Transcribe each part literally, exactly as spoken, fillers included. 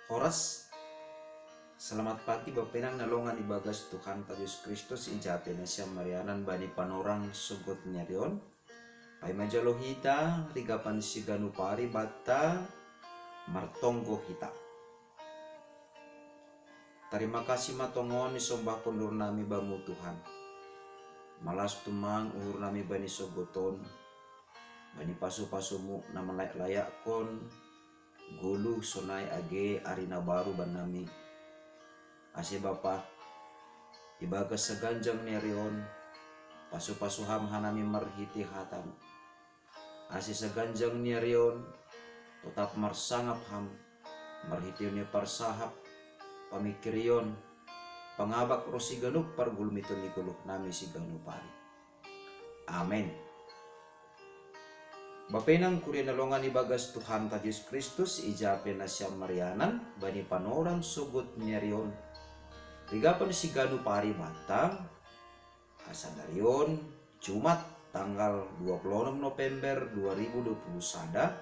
Horas. Selamat pagi, bapenang na longan ibagas Tuhanta Jesus Kristus, i ja pe nasiam marianan bani panorang sogod ni ari on. Paima jalo hita rigapan siganup ari banta, martonggo hita. Tarima kasih ma tongon isombahkon uhur nami bamu Tuhan. Malas tumang uhur nami bani sogod on, bani pasu-pasumu na manlayak-layakkon goluh sonai age ari na baru bannami. Ase Bapa, ibagas saganjang ni ari on, pasu-pasu Ham hanami marhitei hatamu. Ase saganjang ni ari on, totap marsangap Ham, marhitei ni parsahap, pamingkirion, pangabak ronsi ganup pargulmiton ni goluh nami siganup ari. Amen. Bapenang kuria na longan ibagas Tuhanta Jesus Kristus, i ja pe nasiam marianan bani panorang sogod ni ari on. Rigapan siganup ari banta, asa ari on Jumat tanggal dua puluh enam November dua ribu dua puluh sada,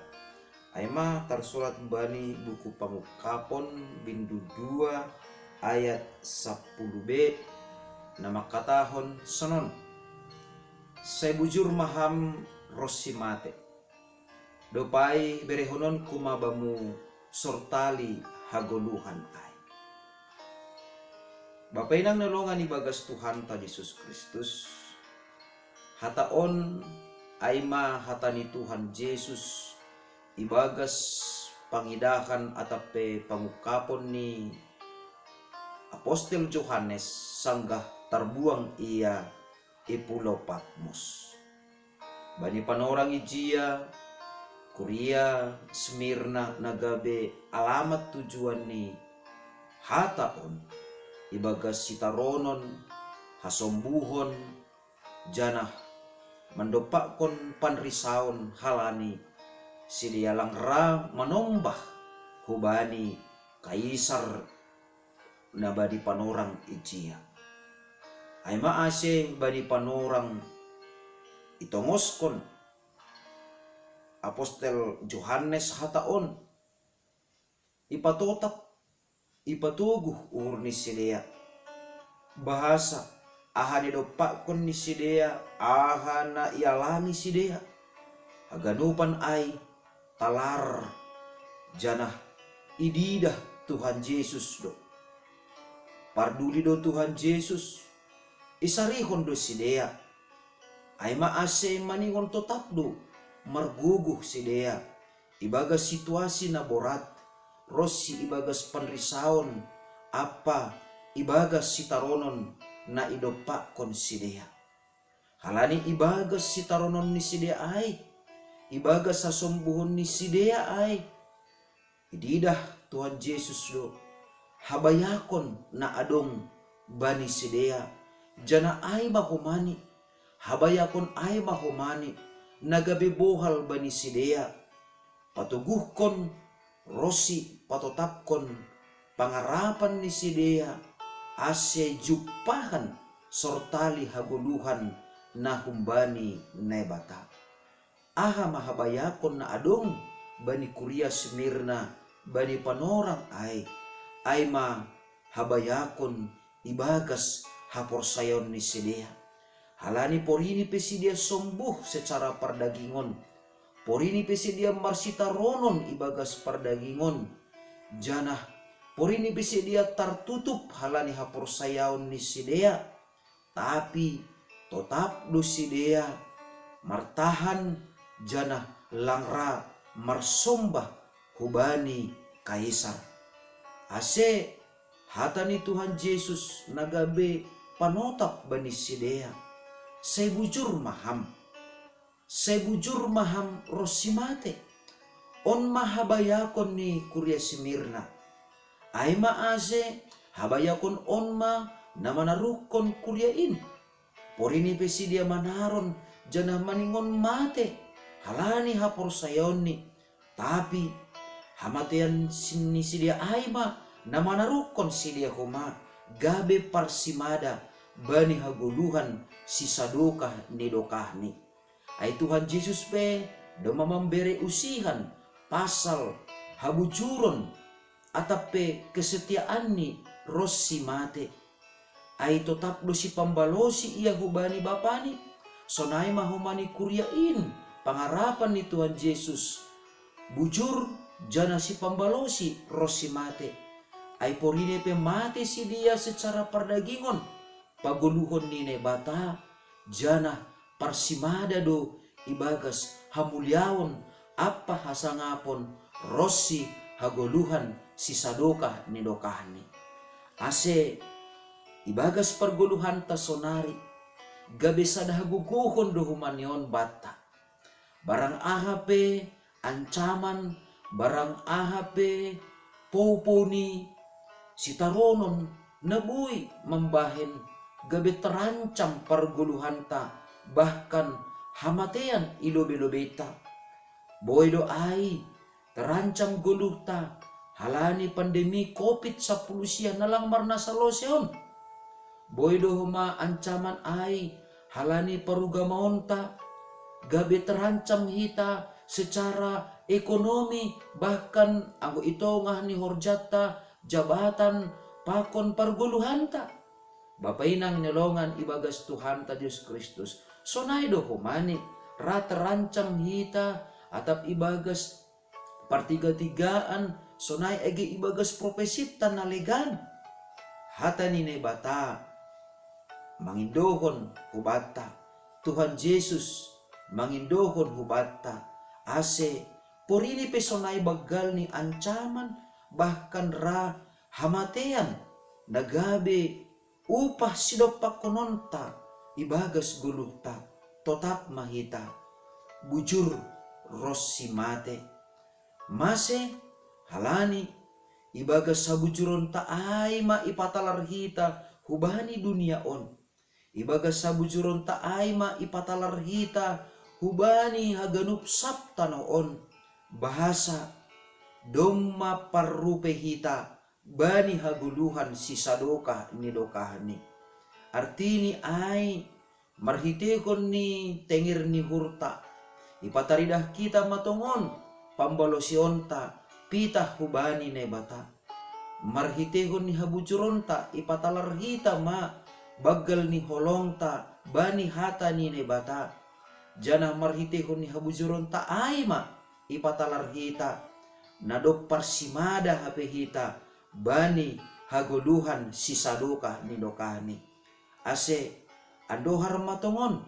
ai ma tarsurat bani buku Pangungkapon bindu dua ayat sapuluh b, na mangkatahon sonon: Sai bujur ma Ham ronsi mate. Dob ai berehononku ma bamu sortali hagoluhan ai. Bapenang na longan ibagas Tuhanta Jesus Kristus, hata on ai ma hata ni Tuhan Jesus ibagas pangidahan atap pe pangungkapon ni apostel Johannes sanggah tarbuang ia i pulau Patmos. Bani panorang i jia, kuria Smirna na gabe alamat tujuan ni hata on, ibagas sitaronon, hasombuhon, janah mandompakkon panrisaon halani sidea lang ra manombah hubani Kaisar na bani panorang i jia. Ai ma ase bani panorang itongoskon apostel Johannes hata on, ipatotap, ipatoguh uhur ni sidea, bahasa aha na idompakkon ni sidea, aha na ialami sidea, haganupan ai talar, janah ididah Tuhan Jesus do. Parduli do Tuhan Jesus, isarihon do sidea. Ai ma ase maningon totap do margogoh sidea ibagas situasi na borat, ronsi ibagas panrisaon ampa ibagas sitaronon na idompakkon sidea. Halani ibagas sitaronon ni sidea ai, ibagas hasombuhon ni sidea ai, ididah Tuhan Jesus do habayakon na adong bani sidea, janah ai ma homani, habayakon ai ma homani na gabe bohal bani sidea, patoguhkon ronsi patotapkon pangarapan ni sidea, ase jumpahan sortali hagoluhan na humbani Naibata. Aha ma habayakon na adong bani kuria Smirna bani panorang ai? Ai ma habayakon ibagas haporsayaon ni sidea. Halani porini pe sidea sombuh secara pardagingon, porini pe sidea marsitaronon ibagas pardagingon, janah porini pe sidea tartutup halani haporsayaon ni sidea, tapi totap do sidea martahan janah lang ra marsombah hubani Kaisar. Ase hata ni Tuhan Jesus na gabe panotap bani sidea: Sai bujur ma Ham. Sai bujur ma Ham ronsi mate. On ma habayakon ni kuria Smirna. Ai ma ase habayakon on ma na manaruhkon kuria in. Porini pe sidea manaron janah maningon mate halani haporsayaonni, tapi hamatean ni sidea ai ma na manaruhkon sidea homa gabe parsimada bani hagoluhan sisadokah ni dokahni. Ai Tuhan Jesus pe domma mambere usihan pasal habujuron atap pe kesetiaanni ronsi mate. Ai totap do sipambalosi ia hubani Bapani, sonai ma homa ni kuria in pangarapan ni Tuhan Jesus, bujur janah sipambalosi ronsi mate. Ai porine pe mate sidia secara pardagingon, pagoluhon ni Naibata, janah parsimada do ibagas hamuliaon ampa hasangapon ronsi hagoluhan sisadokah ni dokahni. Ase ibagas pargoluhanta sonari, gabe sada hagogohon do homa ni on banta. Barang aha pe ancaman, barang aha pe poupou ni sitaronon na boi mambahen gabe terancam pargoluhanta, bahkan hamatean i lobe-lobenta. Boi do ai terancam goluhta halani pandemi covid sapuluh sia na lang marnasa lose on. Boi do homa ancaman ai halani parugamaonta, gabe terancam hita secara ekonomi, bahkan anggo i tongah ni horjanta, jabatan, pakon pargoluhanta. Bapa inang ni longan ibagas Tuhanta Jesus Kristus, sonai do homani, ra terancam hita atap ibagas partigatigaan, sonai age ibagas profesinta na legan. Hata ni Naibata mangindohon hubanta, Tuhan Jesus mangindohon hubanta, ase porini pe sonai banggal ni ancaman, bahkan ra hamatean na gabe upah sidompakkononta ibagas goluhta, totap ma hita bujur ronsi mate. Mase? Halani ibagas habujuronta ai ma ipatalar hita hubani dunia on. Ibagas habujuronta ai ma ipatalar hita hubani haganup sab tanoh on, bahasa domma parrupe hita bani hagoluhan sisadokah ni dokahni. Artini ai, marhiteihon ni tenger ni uhurta, ipataridah hita ma tongon pambalosionta pitah hubani Naibata. Marhiteihon ni habujuronta ipatalar hita ma banggal ni holongta bani hata ni Naibata, janah marhiteihon ni habujuronta ai ma ipatalar hita, na dob parsimada hape hita bani hagoluhan sisadokah ni dokahni. Ase andohar ma tongon,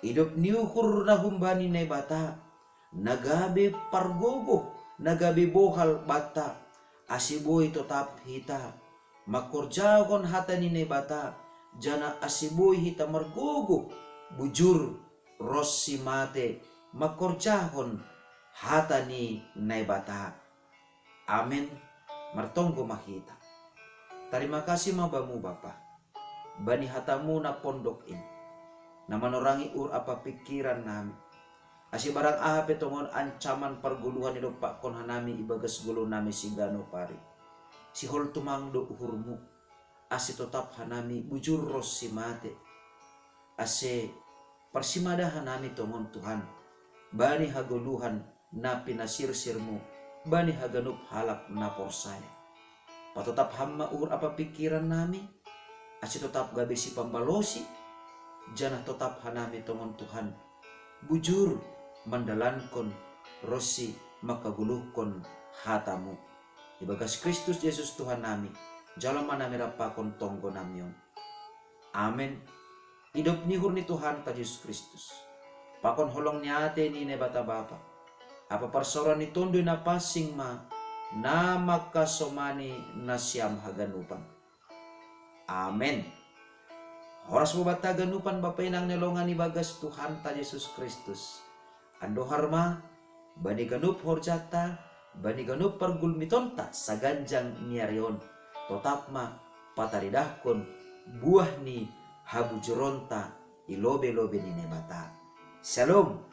idop ni uhur na humbani Naibata, na gabe pargogoh, na gabe bohal banta, ase boi totap hita mangkorjahon hata ni Naibata, janah ase boi hita margogoh bujur ronsi mate mangkorjahon hata ni Naibata. Amen. Martonggo ma hita. Tarima kasih ma Bamu Bapa, bani hataMu na pondok in, na manorangi uhur ampa pingkiran nami. Ase barang aha pe tongon ancaman pargoluhan nidompakkon hanami ibagas goluh nami siganup ari, sihol tumang do uhurMu, ase totap hanami bujur ronsi mate. Ase parsimada hanami tongon Tuhan, bani hagoluhan na pinasirsirMu bani haganup halak na porsaya. Patotap Ham ma uhur ampa pingkiran nami, ase totap gabe sipambalosi, janah totap hanami tongon Tuhan, bujur mandalankon ronsi mangkagoluhkon hataMu. Ibagas Kristus Jesus Tuhan nami, jalo ma nami rap pakon tonggo nami on. Amen. Idop ni uhur ni Tuhanta Jesus Kristus, pakon holong ni ate ni Naibata Bapa, ampa parsaoran ni Tonduy Napansing ma na mangkasomani nasiam haganupan. Amen. Horas ma banta haganupan Bapa inang ni longan ibagas Tuhanta Jesus Kristus. Andohar ma, bani ganup horjanta, bani ganup pargulmitonta saganjang ni ari on, totap ma pataridahkon buah ni habujuronta i lobe-lobe ni Naibata. Shalom.